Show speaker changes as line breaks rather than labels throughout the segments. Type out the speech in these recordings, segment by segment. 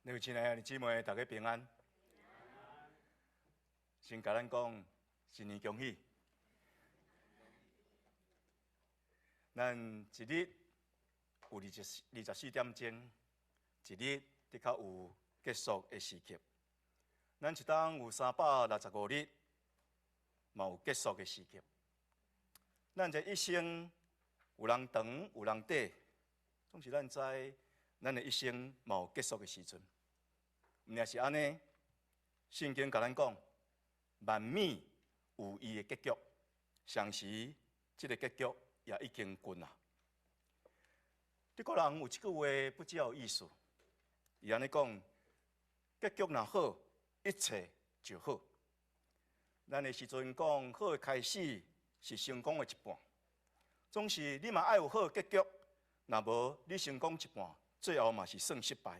各位親愛的姊妹，大家平安。先共咱講新年恭喜。咱一日有24點鐘，一日的確有結束的時刻。咱一冬有365日，嘛有結束的時刻。咱這一生有人長，有人短，總是咱知，咱的一生嘛有結束的時陣。毋但是按呢，聖經共咱講，萬物有伊的結局，相時這个結局也已經近啊。德國人有一句話不只有意思，伊按呢講：結局若好，一切就好。咱的時陣講，好的開始是成功的一半，總是你嘛愛有好的結局，若無你成功一半，最後嘛是算失敗。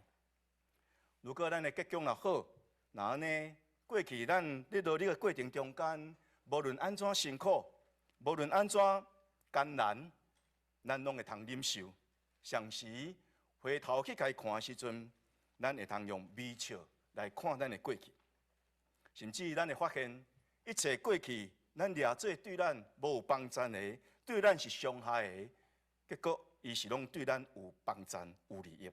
如果咱的結局若好，若按呢過去咱佇努力的過程中間，無論按怎辛苦，無論按怎艱難，咱攏會通忍受。相時回頭去共伊看的時陣，咱會通用微笑來看咱的過去，甚至咱會發現一切過去，咱掠做對咱無有幫贊的，對咱是傷害的，結果伊是攏對咱有幫贊、有利益。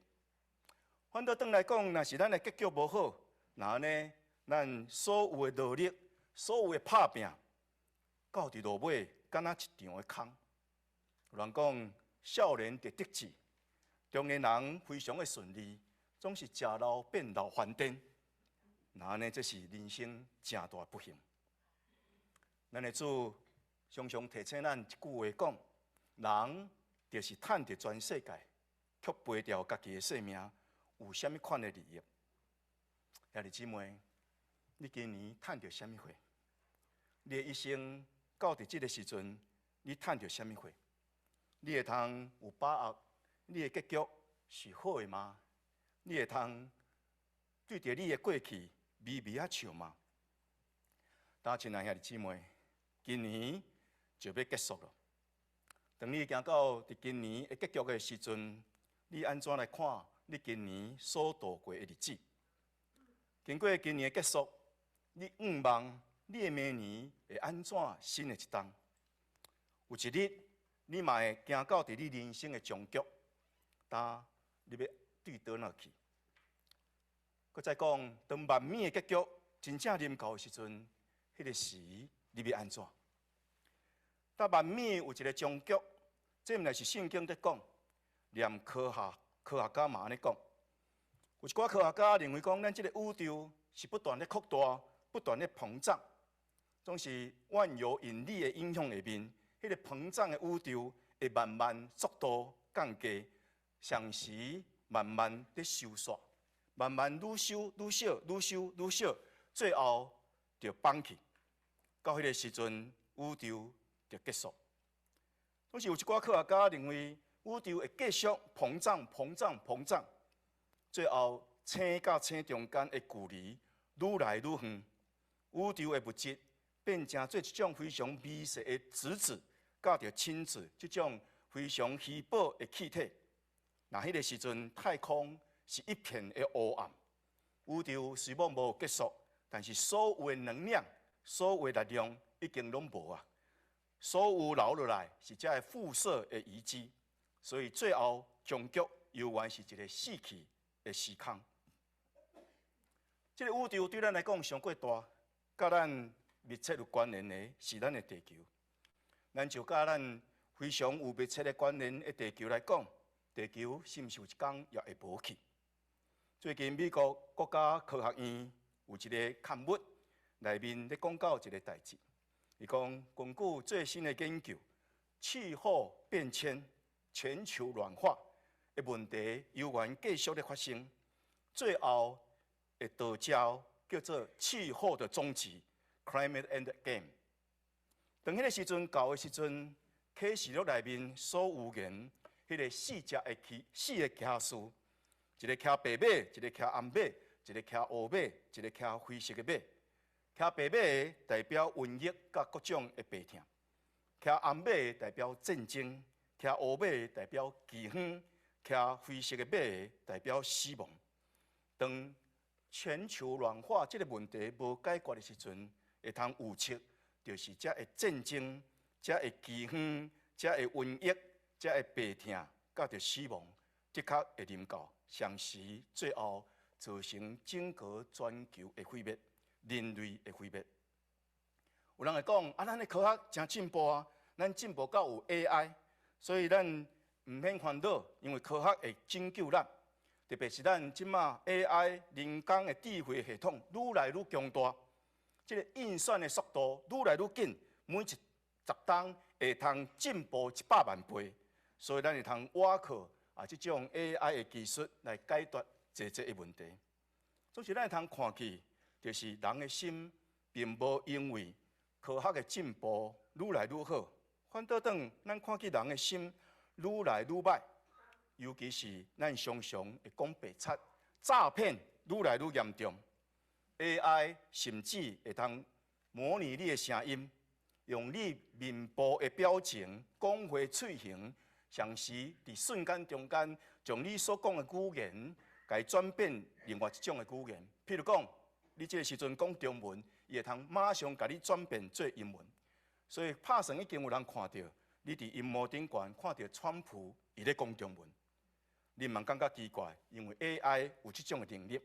反倒轉來講，若是咱的結局無好，若按呢，咱所有的努力、所有的拍拚，到佇落尾，敢若一場的空。有人講，少年得志，中年人非常的順利，總是食老變老翻顛。若按呢，這是人生誠大的不幸。咱的主常常提醒咱一句話講：人就是趁著全世界，卻賠掉家己的性命，有啥物款的利益？兄弟姊妹，你今年趁著啥物貨？你的一生到佇這个時陣，你趁著啥物貨？你會通有把握，你的結局是好的嗎？你會通對著你的過去微微仔笑嗎？但親愛兄弟姊妹，今年就欲結束了。當你行到佇今年的結局的時陣，你按怎來看你今年所度過的日子？經過今年的結束，你向望你的明年會按怎新的一冬？有一日，你嘛會行到佇你人生的終局，但你欲對佗落去？閣再講，當萬物的結局真正臨到的時陣，彼个時你欲按怎？當萬物有一个終局，這毋但是聖經佇講，連科學家嘛按呢講。有一寡科學家認為講，咱這个宇宙是不斷咧擴大、不斷咧膨脹，總是萬有引力的影響下面，彼个膨脹的宇宙會慢慢速度降低，同時慢慢咧收縮，慢慢愈收愈小、愈收愈小，最後就崩去。到彼个時陣，宇宙就結束。總是有一寡科學家認為，宇宙會繼續膨脹、膨脹、膨脹，最後星佮星中間的距離愈來愈遠，宇宙的物質變成做一種非常微細的質子，佮著氫子這種非常稀薄的氣體。若彼个時陣，太空是一片的烏暗，宇宙雖罔無結束，但是所有的能量、所有的力量已經攏無啊。所有留落來是這个輻射的遺跡，所以最後終局猶原是一个死去的時空。這个宇宙對咱來講傷過大，佮咱密切有關聯的是咱的地球。咱就佮咱非常有密切的關聯的地球來講，地球是毋是有一工也會無去？最近美國國家科學院有一个刊物內面咧講到一个代誌。伊講，根據最新的研究，氣候變遷、全球暖化的問題猶原繼續咧發生，最後會導致叫做氣候的終結（Climate End Game）。當彼个時陣到的時陣，啟示錄內面所預言彼个四隻的騎，四个騎士，一个騎白馬，一个騎紅馬，一个騎烏馬，一个騎灰色的馬。騎白馬的代表瘟疫佮各種的病痛，騎紅馬的代表戰爭，騎烏馬的代表饑荒，騎灰色的馬的代表死亡。當全球暖化這个問題無解決的時陣，會通預測，就是遮的戰爭、遮的饑荒、遮的瘟疫、遮的病痛，佮著死亡，的確會臨到，同時最後造成整個全球的毀滅，人類的毀滅。有人會講啊，咱的科學誠進步啊，咱進步到有 AI，所以咱毋免煩惱，因為科學會拯救咱。特別是咱這馬 AI 人工的智慧系統愈來愈強大，這个運算的速度愈來愈緊，每一十冬會通進步100萬倍，所以咱會通倚靠啊這種 AI 的技術來解決濟濟的問題。總是咱會通看見，就是人的心並無因為科學的進步愈來愈好，反倒轉咱看見人的心愈來愈歹。尤其是咱常常會講白賊、詐騙愈來愈嚴重，AI 甚至會通模擬你的聲音，用你面部的表情、講話喙型，同時佇瞬間中間將你所講的語言，共伊轉變另外一種的語言。譬如講，你這个時陣講中文，伊會通馬上共你轉變做英文。所以拍算已經有人看著，你佇螢幕頂懸看著川普伊咧講中文。你毋通感覺奇怪，因為 AI 有這種的能力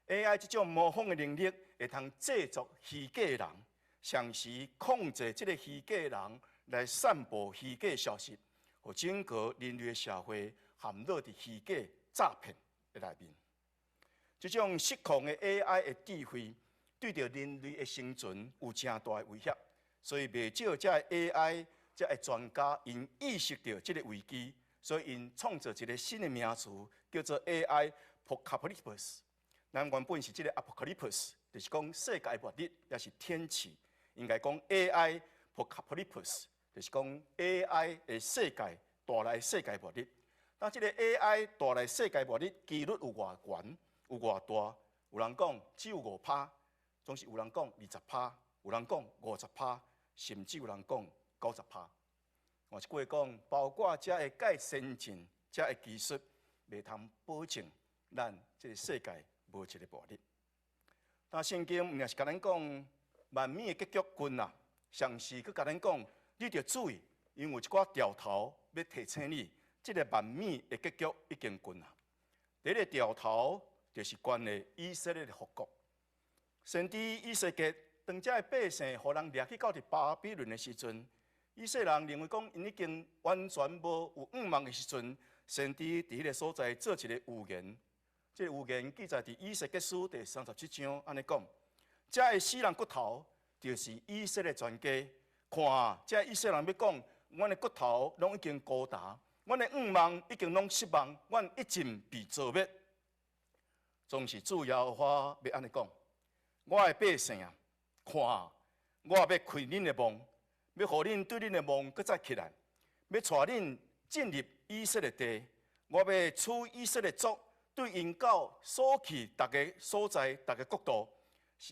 ，AI 這種模仿的能力會通製作虛假的人，同時控制這个虛假的人來散布虛假消息，予整個人類的社會陷落佇虛假詐騙的內面。這種失控的 AI 的智慧，對著人類的生存有誠大的威脅，所以袂少這个 AI 這个專家𪜶意識著這个危機。所以，𪜶創造一个新的名詞，叫做 AI Apocalypse。咱原本是這个 Apocalypse，就是講世界末日，抑是天啟。應該講 AI Apocalypse，就是講 AI 的世界帶來世界末日。那這个 AI 帶來世界末日幾率有偌懸，有偌大？有人講只有5趴，總是有人講20趴，有人講50趴，甚至有人講90趴。換一句話講，包括遮个蓋先進、遮个技術，袂通保證咱這个世界無一个末日。但聖經毋是共咱講萬物的結局近啊，同時閣共咱講，你著注意，因為有一寡兆頭欲提醒你，這个萬物的結局已經近啊。第一个兆頭就是關於以色列的復國。先知以西結當遮个百姓予人掠去到佇巴比倫的時陣，以色列人認為講，𪜶已經完全無有向望的時陣，先知佇彼个所在做一个預言。這个預言記載佇以西結書第37章，按呢講：遮个死人骨頭，就是以色列全家。看啊，遮以色列人欲講，阮的骨頭攏已經枯乾，阮的向望已經攏失望，阮一盡被造滅。總是主耶和華欲按呢講：我的百姓啊，看啊，我欲開恁的夢，欲予恁對恁的夢閣再起來，欲帶恁進入以色列地，我欲使以色列族對𪜶到所去逐个所在、逐个國度，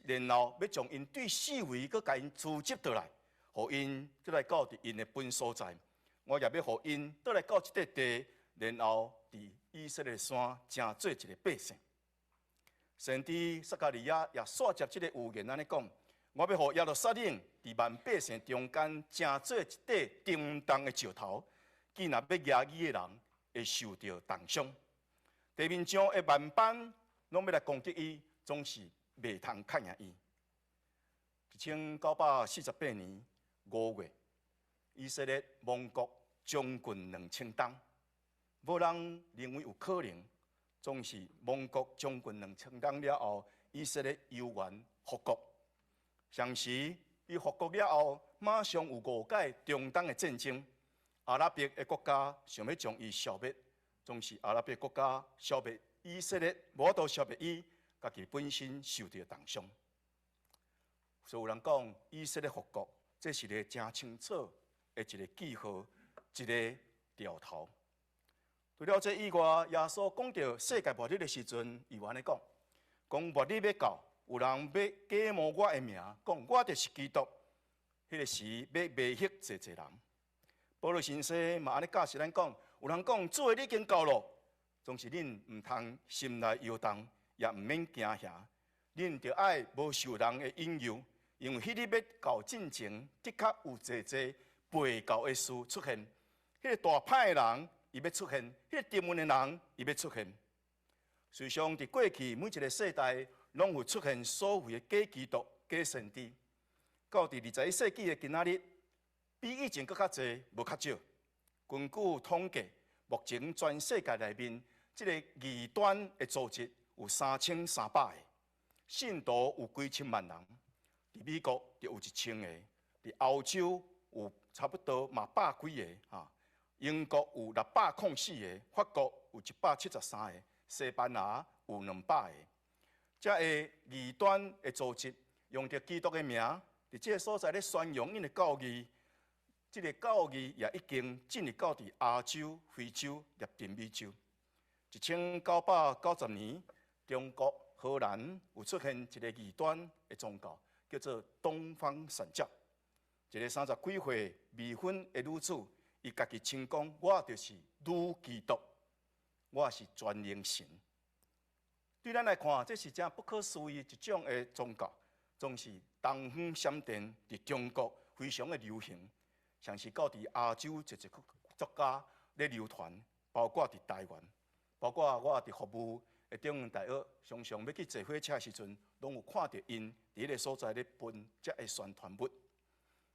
然後欲將𪜶對四圍閣共𪜶組織倒來，予𪜶閣來到佇𪜶的本所在。我也欲予𪜶倒來到這塊地，然後佇以色列山成做一个百姓。先知撒迦利亞也煞接這个預言按呢講：我欲予耶路撒冷佇萬百姓中間成做一塊沉重的石頭，見若欲蜈伊的人會受著重傷。地面上的萬邦攏欲來攻擊伊，總是袂通較贏伊。1948年5月，以色列亡國將近2000冬，無人認為有可能。總是亡國將近兩千冬了後，以色列猶原復國。同時，伊復國了後，馬上有五屆中東的戰爭。阿拉伯的國家想欲將伊消滅，總是阿拉伯國家消滅以色列，無法度消滅伊，家己本身受著重傷。所以有人講，以色列復國，這是一个誠清楚的一个記號，一个兆頭。除了這以外，耶穌講著世界末日的時陣，伊有按呢講：講末日欲到，有人欲假冒我的名，講我就是基督。彼个時欲迷惑濟濟人。保祿神師嘛按呢教示咱講，有人講主的日已經到咯，總是恁毋通心內搖動，也毋免驚嚇。恁著愛無受人的引誘，因為彼日欲到進前，的確有濟濟背教的事出現。彼個大歹的人，伊欲出現；彼個沉淪的人，伊欲出現。事實上，佇過去每一個世代，攏有出現所謂的假基督、假先知。到佇21世紀的今仔日，比以前閣較濟，無較少。根據統計，目前全世界內面，這个異端的組織有3300個，信徒有幾千萬人。佇美國就有1000個，佇歐洲有差不多嘛百幾个，哈。英國有604個，法國有173個，西班牙有200個。這个異端的組織用著基督的名，佇這个所在咧宣揚𪜶的教義，這个教義也已經進入到佇亞洲、非洲、拉丁美洲。1990年，中國河南有出現一个異端的宗教，叫做東方神教。一个三十幾歲未婚的女子，伊家己稱講：我就是女基督，我是全能神。對咱來看，這是誠不可思議一種的宗教，總是東方閃電佇中國非常的流行，像是到佇亞洲濟濟國家咧流傳，包括佇台灣，包括我佇服務的中央大學，常常欲去坐火車的時陣，攏有看著𪜶佇彼个所在咧分這个宣傳物。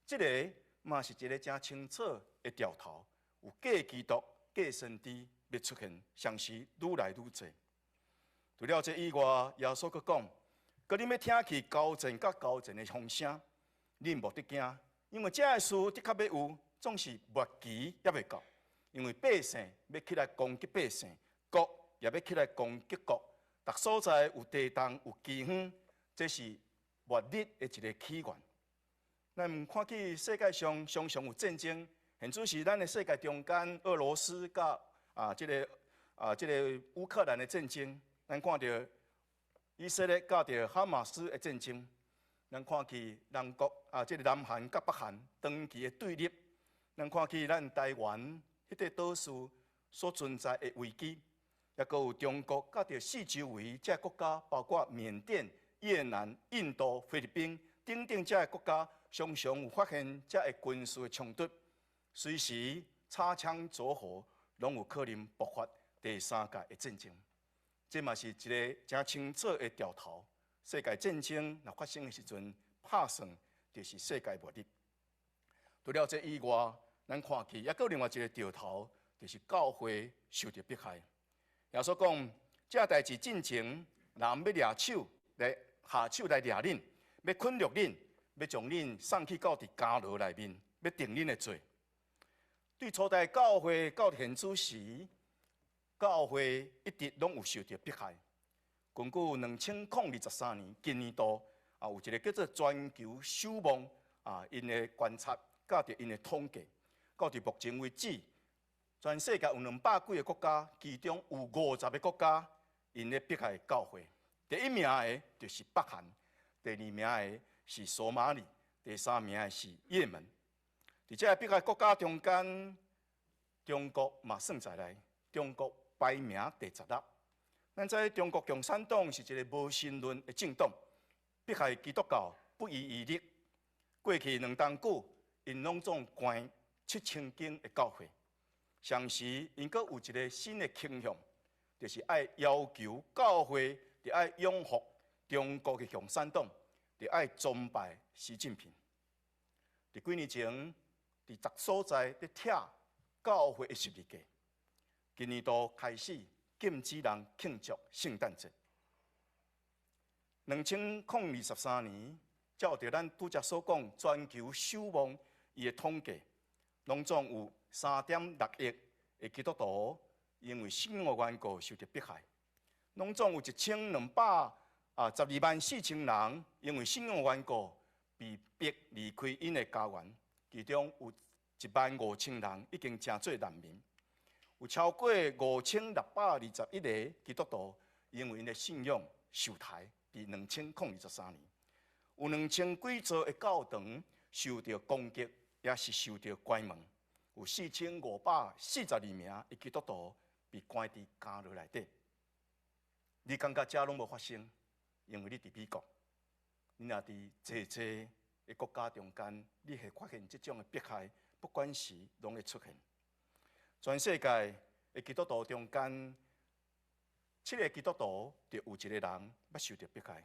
這个嘛是一个誠清楚的兆頭，有假基督、假先知欲出現，同時愈來愈濟。除了這以外，耶穌閣講：閣恁欲聽去交戰佮交戰的風聲，恁莫得驚，因為這个事的確欲有，總是末期猶未到。因為百姓欲起來攻擊百姓，國也欲起來攻擊國，逐所在有地動、有饑荒，這是末日的一个起源。咱看去世界上常常有戰爭，現此時咱的世界中間，俄羅斯佮這个烏克蘭的戰爭，咱看著以色列佮著哈馬斯的戰爭，咱看去南國啊，這个南韓佮北韓長期的對立，咱看去咱台灣彼塊島嶼所存在的危機，抑閣有中國佮著四周圍這个國家，包括緬甸、越南、印度、菲律賓等等這个國家，常常有發現這个軍事的衝突，隨時擦槍走火，攏有可能爆發第三界的戰爭。這嘛是一个誠清楚的兆頭。世界戰爭若發生的時陣，拍算就是世界末日。除了這以外，咱看去抑閣有另外一个兆頭，就是教會受著迫害。耶穌講，這代誌進前，人欲掠手來下手來掠恁，欲捆綁恁，欲將恁送去到佇監牢內面，欲定恁的罪。對初代教會到現此時，教會一直攏有受著迫害。根據2023年今年度啊，有一个叫做全球守望啊，𪜶的觀察，佮著𪜶的統計，到佇目前為止，全世界有200幾个國家，其中有50个國家𪜶咧迫害教會。第一名的就是北韓，第二名的是索馬里，第三名的是也門。佇這个迫害國家中間，中國嘛算在內，中國排名第16。咱知中國共產黨是一个無神論的政黨，迫害基督教不遺餘力。過去兩冬久，𪜶攏總關7000間的教會。同時，𪜶閣有一个新的傾向，就是愛要求教會著愛擁護中國的共產黨，著愛崇拜習近平。佇幾年前，佇逐所在咧拆教會的十字架。今年度開始禁止人慶祝聖誕節。2023年，照著咱拄才所講，全球守望伊的統計，攏總有3.6億的基督徒因為信仰緣故受著迫害，攏總有1224,000人因為信仰緣故被逼離開𪜶的家園，其中有1.5萬人已經成做難民，有超過5621個基督徒因為𪜶的信仰受刣，佇2023年，有2000幾座的教堂受著攻擊，抑是受著關門，有4542名的基督徒被關佇監牢內底。你感覺這攏無發生，因為你佇美國，你若佇濟濟的國家中間，你會發現這種的迫害，不管時攏會出現。全世界的基督徒中間，七個基督徒就有一個人捌受著迫害。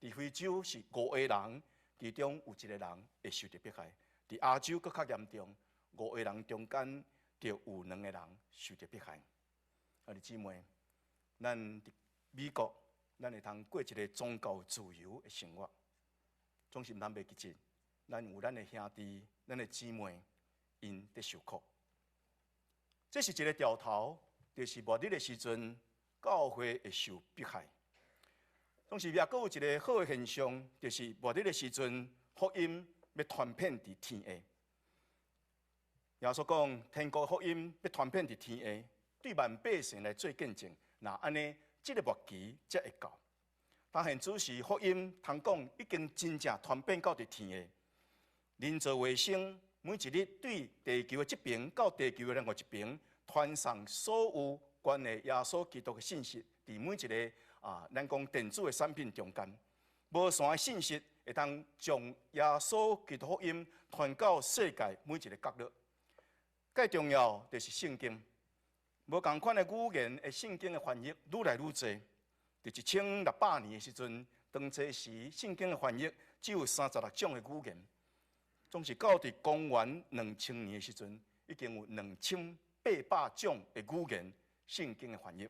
佇非洲是五個人，其中有一個人會受著迫害。佇亞洲閣較嚴重，五個人中間就有兩個人受著迫害。兄弟姊妹，咱佇美國，咱會通過一個宗教自由的生活，總是毋通袂記得，咱有咱的兄弟、咱的姊妹，𪜶佇受苦。這是一个兆頭，就是末日的時陣，教會會受迫害。同時，也閣有一个好的現象，就是末日的時陣，福音欲傳遍佇天下。耶穌講，天國福音欲傳遍佇天下，對萬百姓來做見證。若按呢，這个末期才會到。但現此時福音通講已經真正傳遍到佇天下。人造衛星每一日對地球的這邊到地球的另外一邊傳送所有關於耶穌基督的信息，佇每一个啊，咱講電子的產品中間，無線的信息會當將耶穌基督福音傳到世界每一个角落。蓋重要就是聖經，無仝款的語言的聖經的翻譯愈來愈濟。佇1600年的時陣，當初時聖經的翻譯只有36種的語言，總是到佇公元2000年的時陣，已經有2800種的語言聖經的翻譯。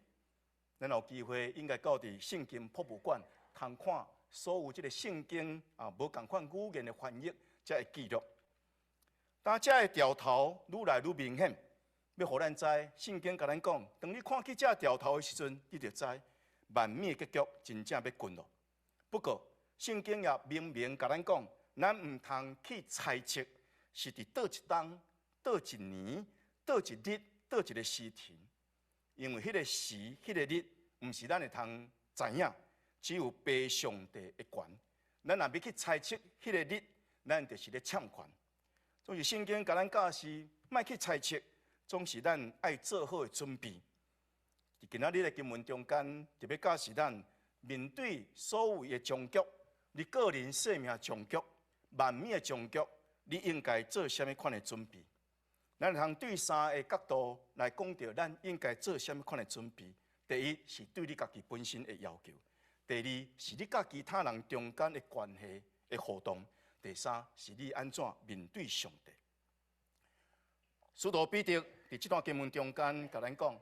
咱有機會應該到佇聖經博物館，通看所有這个聖經啊，無仝款語言的翻譯，才會記錄。當這个兆頭愈來愈明顯，欲予咱知，聖經共咱講，當你看見這兆頭的時陣，你就知萬物結局真正欲近囉。不過，聖經也明明共咱講，咱毋通去猜測是佇佗一冬、佗一年、佗一日、佗一个時辰，因為彼个時、彼个日，毋是咱會通知影，只有父上帝的權。咱若欲去猜測彼个日，咱就是咧攕權。總是聖經共咱教示，莫去猜測，總是咱愛做好的準備。佇今仔日的經文中間，特別教示咱面對所謂的終局，你個人生命終局、萬物的終局，你應該做啥物款的準備？咱通對三个角度來講著，咱應該做啥物款的準備？第一是對你家己本身的要求；第二是你佮其他人中間的關係的互動；第三是你按怎面對上帝。使徒彼得佇這段經文中間共咱講，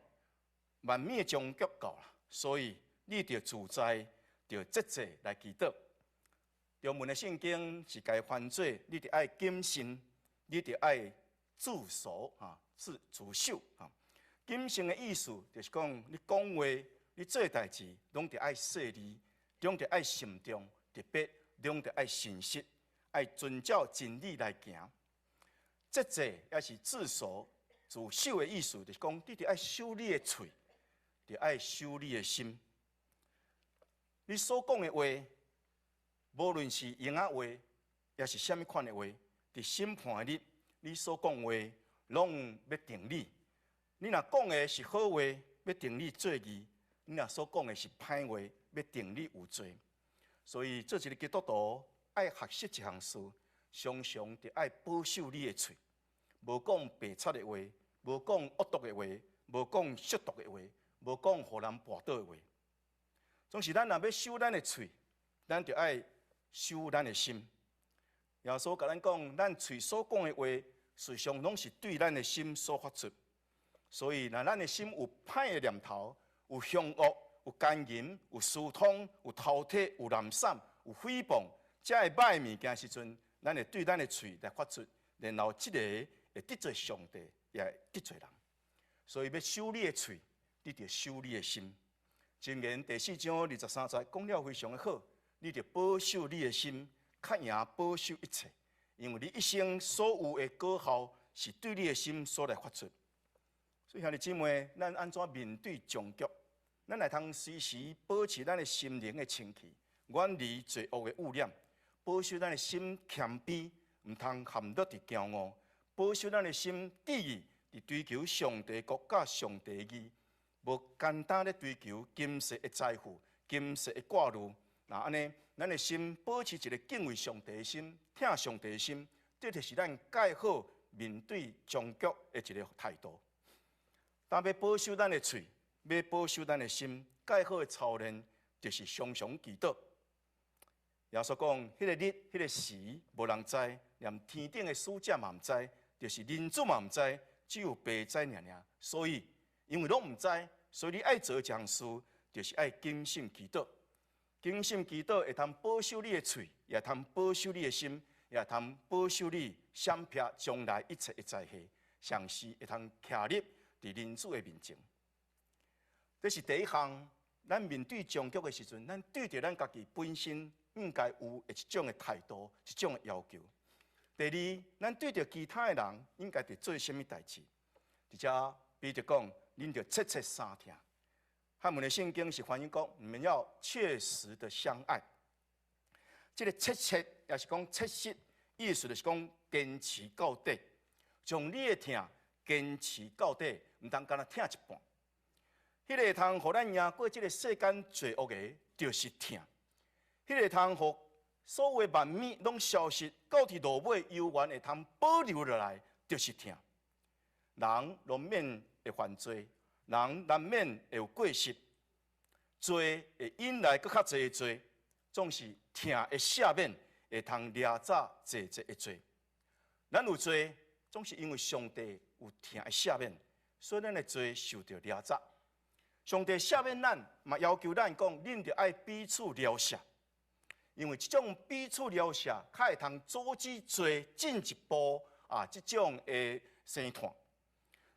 萬物的終局到啦，所以你著自在，著節制來祈禱。中文的聖經是共翻做，你著愛謹慎，你著愛自守啊，自守啊。謹慎的意思就是講，你講話、你做代誌，攏著愛細膩，攏著愛慎重，特別攏著愛誠實，愛遵照真理來行。節制抑是自守、自守的意思，就是講，你著愛守你的喙，著愛守你的心。你所講的話，無論是閒仔話，抑是啥物款的話，佇審判日，你所講話攏欲定你。你若講的是好話，欲定你做義；你若所講的是歹話，欲定你有罪。所以做一个基督徒，愛學習一項事，常常著愛保守你的喙，無講白賊的話，無講惡毒的話，無講色毒的話，無講予人跋倒的話。總是咱若欲守咱的喙，咱著愛守咱的心。耶穌共咱講，咱喙所講的話，實際上攏是對咱的心所發出。所以，若咱的心有歹的念頭，有兇惡、有奸淫、有私通、有偷提、有濫散、有誹謗，這个歹物件時陣，咱會對咱的喙來發出，然後這个會得罪上帝，也會得罪人。所以，欲守你的喙，你著守你的心。箴言第四章23節講了非常的好，你著保守你的心，較贏保守一切，因為你一生所有的果效是對你的心所來發出。所以兄弟姊妹，咱按怎面對終局？咱會通隨時保持咱的心靈的清氣，遠離罪惡的污染，保守咱的心謙卑，毋通陷落佇驕傲，保守咱的心志意佇追求上帝國佮上帝義，無簡單咧追求今世的財富、今世的掛慮。若按呢，咱的心保持一个敬畏上帝的心、疼上帝的心，這就是咱蓋好面對終局的一个態度。但欲保守咱的喙，欲保守咱的心，蓋好的操練，就是常常祈禱。耶穌講，彼個日、彼個時，無人知，連天頂的使者嘛毋知，就是人子嘛毋知，只有父知爾爾。所以，因為攏毋知，所以你愛做一項事，就是愛謹慎祈禱。謹慎祈禱會通保守你的喙，也通保守你的心，也通保守你閃避將來一切的災禍，常時會通徛立佇人子的面前。這是第一項，咱面對終局的時陣，咱對著咱家己本身應該有的一種的態度，一種的要求。第二，咱對著其他的人應該佇做啥物代誌？佇遮彼得講，恁著切切相疼。漢文的聖經是翻譯講，你們要切實的相愛。這个切切也是講切實，意思就是講堅持到底，將你的疼堅持到底，毋通干焦疼一半。彼个通予咱贏過這个世間罪惡的，就是疼。彼个通予所有萬物攏消失，到佇落尾猶原會通保留落來，就是疼。人難免會犯罪，人難免會有過失，罪會引來閣較濟的罪，總是疼的赦免會通掠走濟濟的罪。咱有罪，總是因為上帝有疼的赦免，所以咱的罪受著掠走。上帝赦免咱，嘛要求咱講，恁著愛彼此饒赦，因為這種彼此饒赦，較會通阻止罪進一步啊，這種的生湠。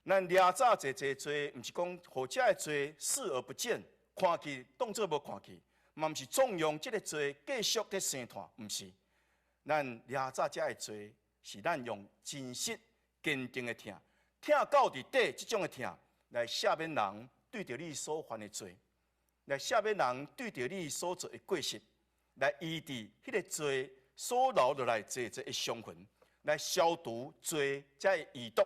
咱掠走濟濟罪，毋是講予這个罪視而不見，看去當做無看去，嘛毋是縱容這个罪繼續佇生湠，毋是。咱掠走這个罪，是咱用真實堅定的疼，疼到佇底這種的疼，來赦免人對著你所犯的罪，來赦免人對著你所做的過失，來醫治彼个罪所留落來濟濟的傷痕，來消除罪這个遺毒，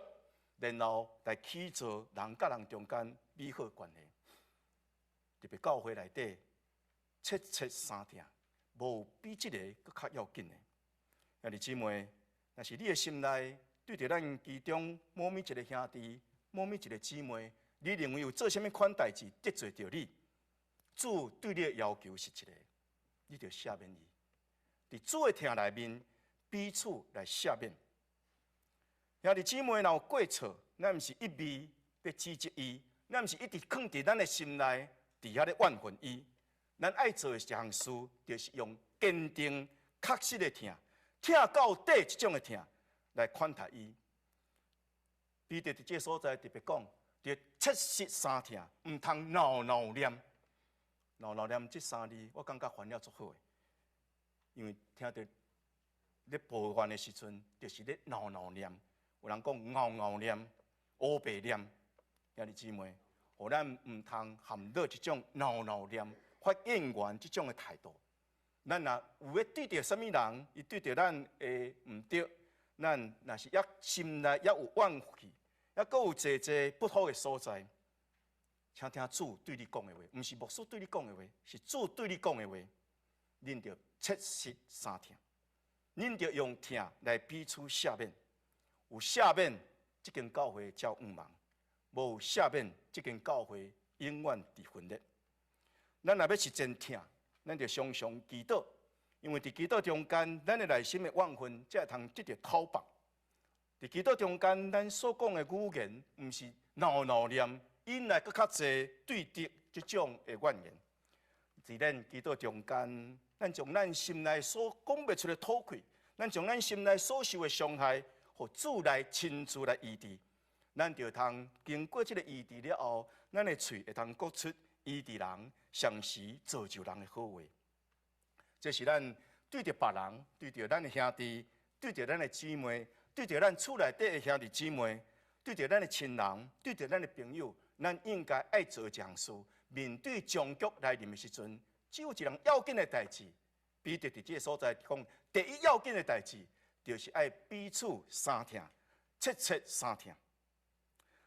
然後來起造人佮人中間美好關係。特別教會內底，切切相疼，無比這个閣較要緊的。兄弟姊妹，若是你的心內對著咱其中某物一个兄弟、某物一个姊妹，你認為有做啥物款代誌得罪著你，主對你的要求是一个，你著赦免伊。佇主的疼內面，彼此來赦免。兄弟姊妹若有過錯，咱毋是一味欲指責伊，咱毋是一直囥佇咱的心內，佇遐咧怨恨伊。咱愛做的一項事，就是用堅定、確實的疼，疼到底這種的疼來款待伊。彼得佇這个所在特別講，著切實相疼，毋通鬧鬧念。鬧鬧念這三字，我感覺翻了足好的，因為聽著咧抱怨的時陣，就是咧鬧鬧念。有人講𠢕𠢕念、烏白念，兄弟姊妹，予咱毋通陷入這種鬧鬧念、發怨言這種的態度。咱若有咧對著啥物人，伊對著咱的毋對，咱若是猶心內猶有怨氣，猶閣有濟濟不好的所在，請聽主對你講的話，毋是牧師對你講的話，是主對你講的話。恁著切實相疼，恁著用疼來彼此赦免。有赦免，這間教會才有向望；無赦免，這間教會永遠佇分裂。咱若欲實踐疼，咱就常常祈禱，因為佇祈禱中間，咱的內心的怨恨才會通得著透放。佇祈禱中間，咱所講的語言，毋是鬧鬧念，引來閣較濟對敵這種的怨言。佇咱祈禱中間，咱將咱心內所講袂出的吐氣，咱將咱心內所受的傷害，予主來親自來醫治。咱就通經過這个醫治了後，咱的喙會通講出醫治人、賞識造就人的好話。這是咱對著別人、對著咱的兄弟、對著咱的姊妹、對著咱厝內底的兄弟姊妹、對著咱的親人、對著咱的朋友，咱應該愛做一項事。面對終局來臨的時陣，只有一項要緊的代誌。彼得佇這个所在講，第一要緊的代誌，就是愛彼此相疼，切切相疼。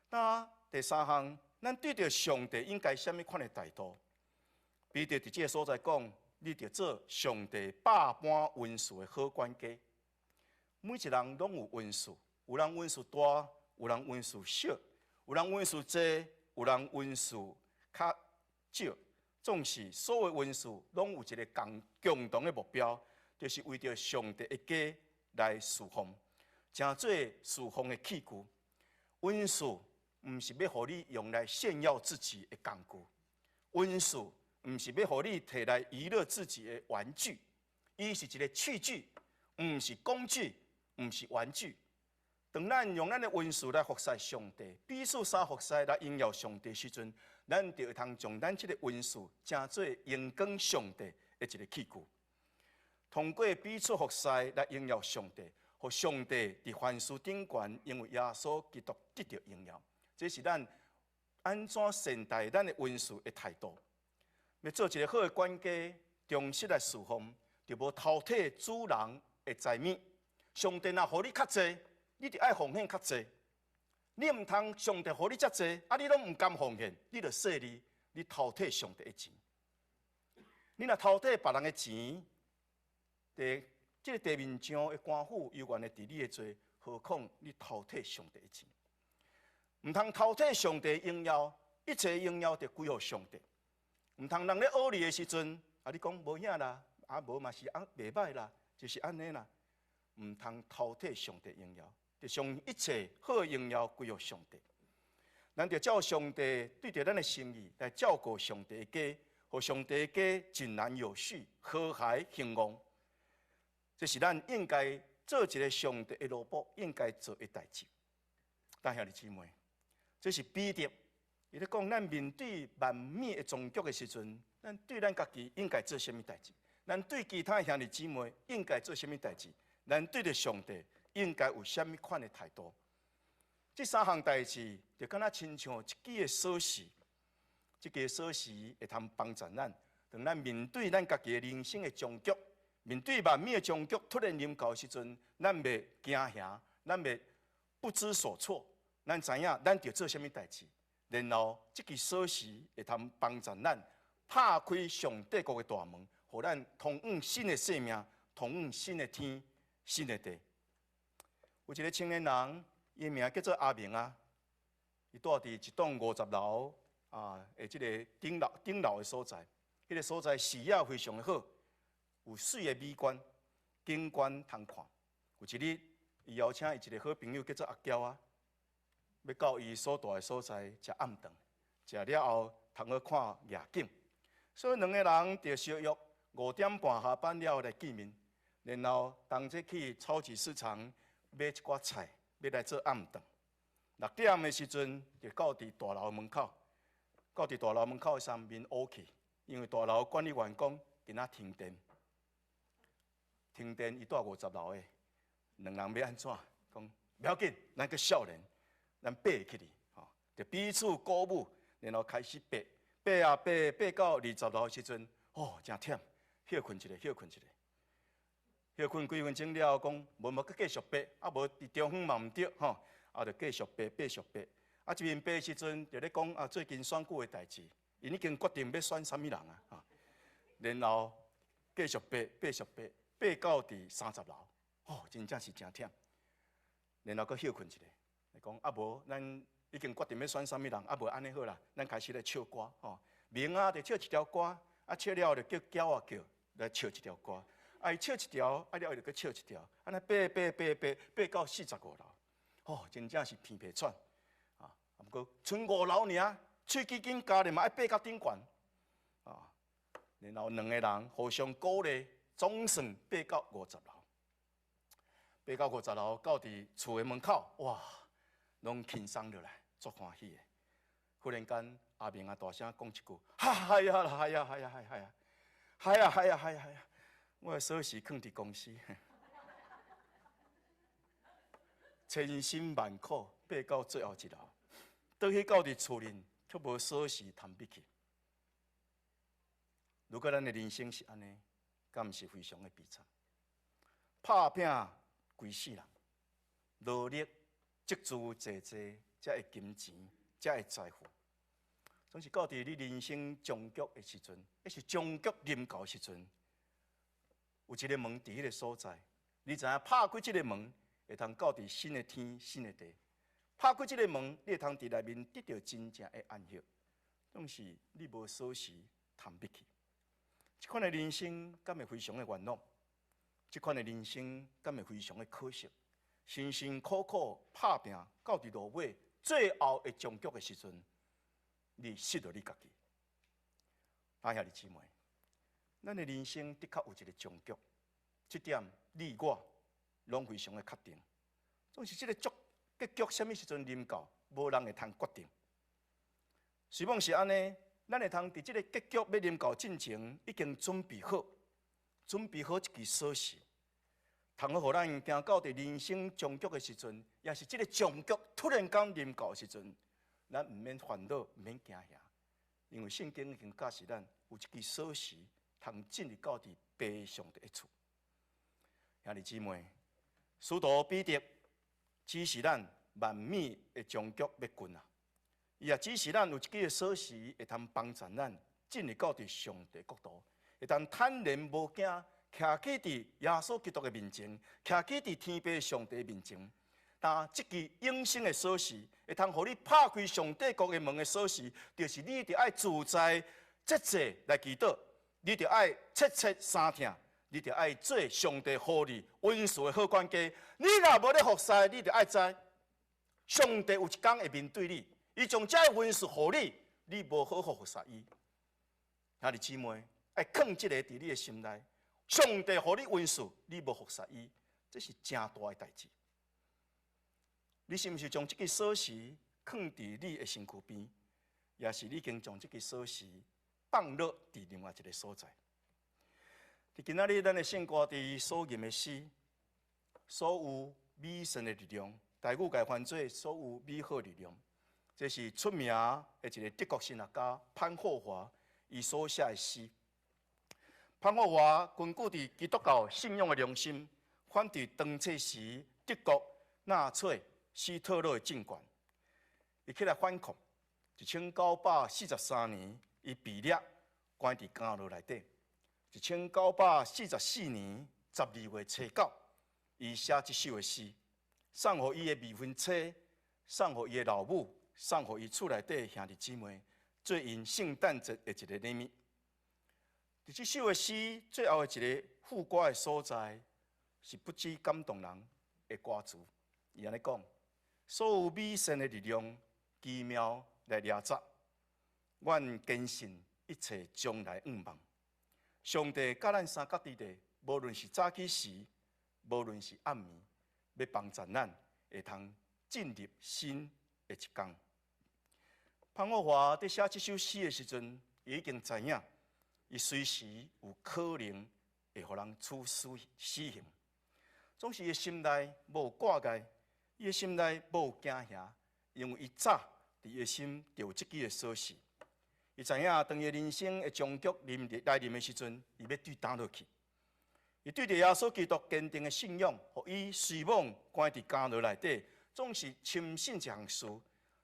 那第三項，咱對著上帝應該啥物款的態度？彼得佇這个所在講，你著做上帝百般恩賜的好管家。每一人攏有恩賜，有人恩賜大，有人恩賜小，有人恩賜濟，有人恩賜較少。總是所有恩賜攏有一个共同的目標，就是為著上帝的家來侍奉，成做侍奉的器具。恩賜毋是欲予你用來炫耀自己的工具，恩賜毋是欲予你提來娛樂自己的玩具，伊是一个器具，毋是工具，毋是玩具。當咱用咱的恩賜來服侍上帝，彼此相服侍來榮耀上帝時陣，咱就會通將咱這个恩賜成做榮光上帝的一个器具。通過彼此服侍來榮耀上帝，予上帝佇凡事頂懸，因為耶穌基督得著榮耀。這是咱按怎善待咱的恩賜的態度。欲做一个好的管家，忠實來侍奉，就無偷提主人的財物。上帝若予你較濟，你就愛奉獻較濟。你毋通上帝予你遮濟，啊你攏毋甘奉獻，你就細膩，你偷提上帝的錢。你若偷提別人的錢，佇這个地面上的官府猶原會治你的罪，何況你偷提上帝的錢？毋通偷提上帝榮耀，一切榮耀就歸予上帝。毋通人咧惡你的時陣，啊你講無影啦，啊無嘛是啊袂䆀啦，就是按呢啦。毋通偷提上帝榮耀，就將一切好榮耀歸予上帝。咱就照上帝對著咱的心意來照顧上帝的家，予上帝的家井然有序、和諧興旺。這是咱應該做一个上帝的奴僕應該做的代誌。但兄弟姊妹，這是彼得，伊咧講，咱面對萬物的終局的時陣，咱對咱家己應該做啥物代誌？咱對其他兄弟姊妹應該做啥物代誌？咱對著上帝應該有啥物款的態度？這三項代誌就敢若親像一支的鎖匙，這个鎖匙會通幫助咱，當咱面對咱家己的人生的終局，面對萬物的終局突然臨到的時陣，咱袂驚嚇，咱袂不知所措，咱知影咱著做啥物代誌，然後這支鎖匙會通幫助咱拍開上帝國的大門，予咱通往新的生命，通往新的天、新的地。有一个青年人，伊名叫做阿明啊，伊蹛佇一棟50樓啊，的這个頂樓的所在，彼个所在視野非常的好，有媠的美觀，景觀通看。有一日，伊邀請伊一个好朋友叫做阿嬌啊，欲到伊所蹛的所在食暗頓，食了後通好看夜景。所以兩个人就相約5點半下班了後來見面，然後同齊去超級市場買一寡菜，欲來做暗頓。6點的時陣就到佇大樓門口，到佇大樓門口的時陣面烏去，因為大樓管理員講今仔停電，停電伊蹛50樓的，兩人欲按怎？講無要緊，咱閣少年，咱爬起去，吼，就彼此鼓舞，然後開始爬，爬啊爬，爬到20樓的時陣，哦，誠忝，歇睏一下，歇睏一下，歇睏幾分鐘了後，講無無閣繼續爬，啊無佇中央嘛毋對，吼，啊就繼續爬，繼續爬，啊一面爬的時陣，就咧講啊最近選舉的代誌，𪜶已經決定欲選啥物人啊，哈，然後繼續爬，繼續爬，爬到佇30樓，哦，真正是誠忝，然後閣歇睏一下，講啊無，咱已經決定欲選啥物人，啊無按呢好啦，咱開始來唱歌，吼，明仔就唱一條歌，啊唱了後就叫嬌仔叫來唱一條歌，啊伊唱一條，啊了後就閣唱一條，按呢爬爬爬爬爬到45樓，哦，真正是鼻鼻喘，啊，毋過賰5樓爾，喙齒緊咬咧嘛愛爬到頂懸，啊，然後兩个人互相鼓勵，總算爬到五十樓，爬到五十樓，到佇厝的門口，哇，攏輕鬆落來，足歡喜的。忽然間，阿明啊大聲講一句：哈，係啊，係啊，係啊，係啊，係啊，係啊，係啊，係啊！我的鎖匙囥佇公司，千辛萬苦爬到最後一樓，倒去到佇厝裡，卻無鎖匙通入去。如果咱的人生是按呢，敢毋是非常的悲慘？拍拚規世人，努力積聚濟濟，才會金錢，才會財富。總是到佇你人生終局的時陣，抑是終局臨到的時陣，有一个門佇彼个所在，你知影拍開這个門，會通到佇新的天、新的地。拍開這个門，你會通佇內面得著真正的安息。總是你無鎖匙通入去。這款的人生敢會非常的冤枉？這款的人生敢會非常的可惜？辛辛苦苦拍拚到佇落尾，最後的終局的時陣，你失著你家己。啊，兄弟姊妹，咱的人生的確有一个終局，這點你我攏非常的確定。總是這个結結局，啥物時陣臨到，無人會通決定。雖罔是按呢，咱會通佇這个結局欲臨到進前，已經準備好，準備好一支鎖匙，通好予咱行到佇人生終局的時陣，抑是這个終局突然間臨到的時陣，咱毋免煩惱，毋免驚嚇，因為聖經已經教示咱有一支鎖匙，通進入到佇父上帝的厝。兄弟姊妹，使徒彼得指示咱萬物的終局欲近啊！伊也指示咱有一支的鎖匙，會通幫助咱進入到佇上帝國度，會當坦然無驚，徛起佇耶穌基督的面前，徛起佇天父上帝面前。但這支永生的鎖匙，會通予你拍開上帝國的門的鎖匙，就是你著愛自在節制來祈禱，你著愛切切相疼，你著愛做上帝予你恩賜的好管家。你若無咧服侍，你著愛知，上帝有一工會面對你，伊將這个恩賜予你，你無好好服侍伊。兄弟姊妹，愛囥這个佇你的心內，上帝予你恩賜，你無服侍伊，這是誠大的代誌。你是毋是將這支鎖匙囥佇你的身軀邊，抑是你已經將這支鎖匙放落佇另外一个所在？佇今仔日，咱的聖歌佇所吟的詩，所有美善的力量，台語共翻做所有美好力量，這是出名的一个德國神學家潘霍華伊所寫的詩。潘霍華根據佇基督教信仰的良心，反對當時德國納粹希特勒的政權，伊起來反抗。1943年，伊被掠關佇監牢內底。1944年12月初9，伊寫這首的詩，送予伊的未婚妻，送予伊的老母，送予伊厝內底兄弟姊妹，做𪜶聖誕節的一个禮物。佇這首的詩最後的一个副歌的所在，是不止感動人的歌詞。伊按呢講：所有美善的力量，奇妙來掠責，阮堅信一切將來向望。上帝佮咱相佮佇咧，無論是早起時，無論是暗暝，欲幫助咱會通進入新的一工。潘霍華佇寫這首詩的時陣，伊已經知影，伊隨時有可能會予人處死死刑。總是伊心內無掛礙，伊的心內無驚嚇，因為伊早佇伊的心就有這支的鎖匙。伊知影當伊的人生的終局臨來臨的時陣，伊欲對佗落去。伊對著耶穌基督堅定的信仰，予伊雖罔關佇監牢內底，總是深信一項事，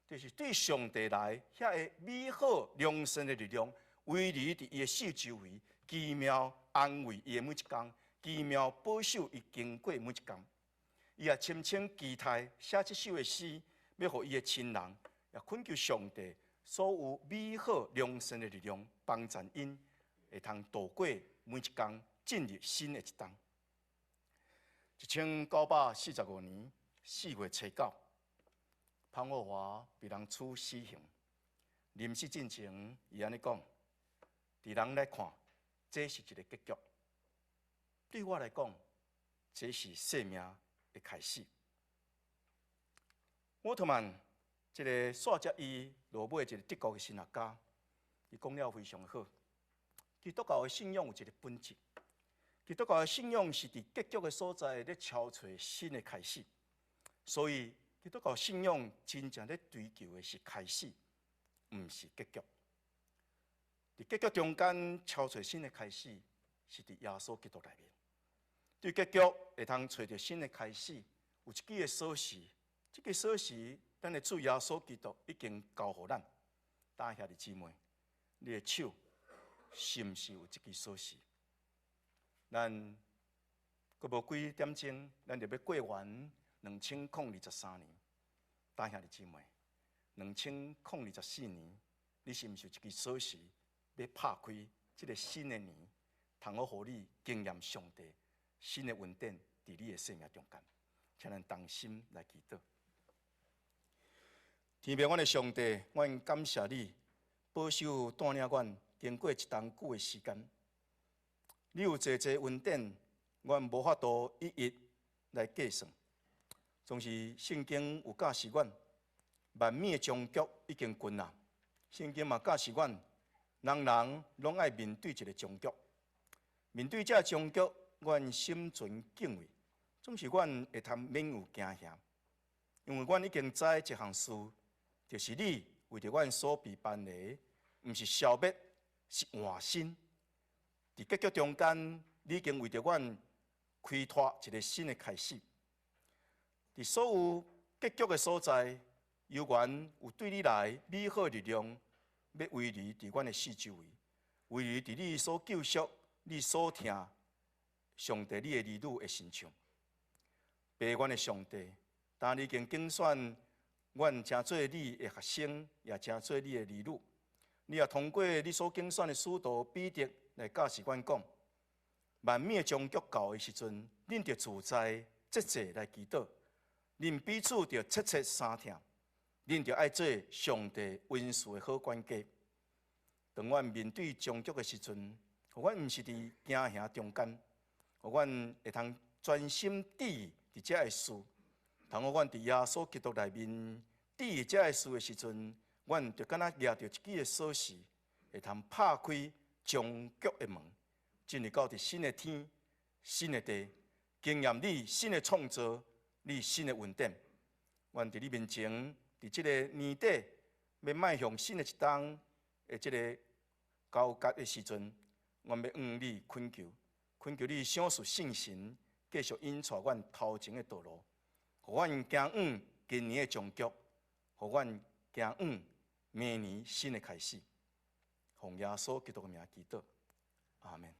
就是對上帝來遐个美好良善的力量，維持佇伊的四周圍，奇妙安慰伊的每一工，奇妙保守伊經過每一工。伊也深深期待寫這首的詩，欲予伊的親人，也懇求上帝所有美好良善的力量，幫助𪜶會通度過每一工，進入新的一冬。1945年4月初9，潘霍華被人處死刑。臨死進前，伊按呢講：佇人來看，這是一个結局；對我來講，這是生命的開始。沃特曼這个煞接伊落尾一个德國的神學家，伊講了非常好。基督教的信仰有一个本質，基督教的信仰是佇結局的所在咧敲揣新的開始，所以基督教信仰真正咧追求的是開始，毋是結局。佇結局中間敲揣新的開始，是佇耶穌基督內面。對結局會通揣著新的開始，有一支的鎖匙，這个鎖匙，咱的主耶穌基督已經交予咱。親兄弟姊妹，你的手是毋是有這支鎖匙？咱閣無幾點鐘，咱就欲過完2023年。親兄弟姊妹，2024年，你是毋是有一支鎖匙，欲拍開這个新的年，通好予你經驗上帝新的恩典佇你的生命中間？請咱同心來祈禱。天父，阮的上帝，阮感謝你保守帶領阮經過一冬久的時間。你有濟濟恩典，阮無法度一一來計算。總是聖經有教示阮，萬物的終局已經近啦。聖經嘛教示阮，人人攏愛面對一个終局。面對這終局，阮心存敬畏，總是阮會通免有驚嚇，因為阮已經知一項事，就是你為著阮所備辦的，毋是消滅，是換新。佇結局中間，你已經為著阮開拓一个新的開始。佇所有結局的所在，猶原有對你來美好的力量，欲維持佇阮的四周圍，維持佇你所救贖、你所疼上帝你的兒女的身上。父阮的上帝，當你已經揀選阮成做你的學生，也成做你的兒女，你也通過你所揀選的使徒彼得來教示阮講，萬物的終局到的時陣，恁著自在節制來祈禱，恁彼此著切切相疼，恁著愛做上帝恩賜的好管家。當阮面對終局的時陣，予阮毋是佇驚嚇中間，予阮會通專心致意佇這个事。通予阮佇耶穌基督內面致意這个事的時陣，阮就敢若舉著一支的鎖匙，會通拍開終局的門，進入到佇新的天、新的地，經驗你新的創造、你新的恩典。阮佇你面前，佇這个年底欲邁向新的一冬的這个交接的時陣，阮欲向你懇求，懇求你賞賜聖神，繼續引帶阮頭前的道路，予阮行往今年的終局，予阮行往明年新的開始。奉耶穌基督的名祈禱，阿們。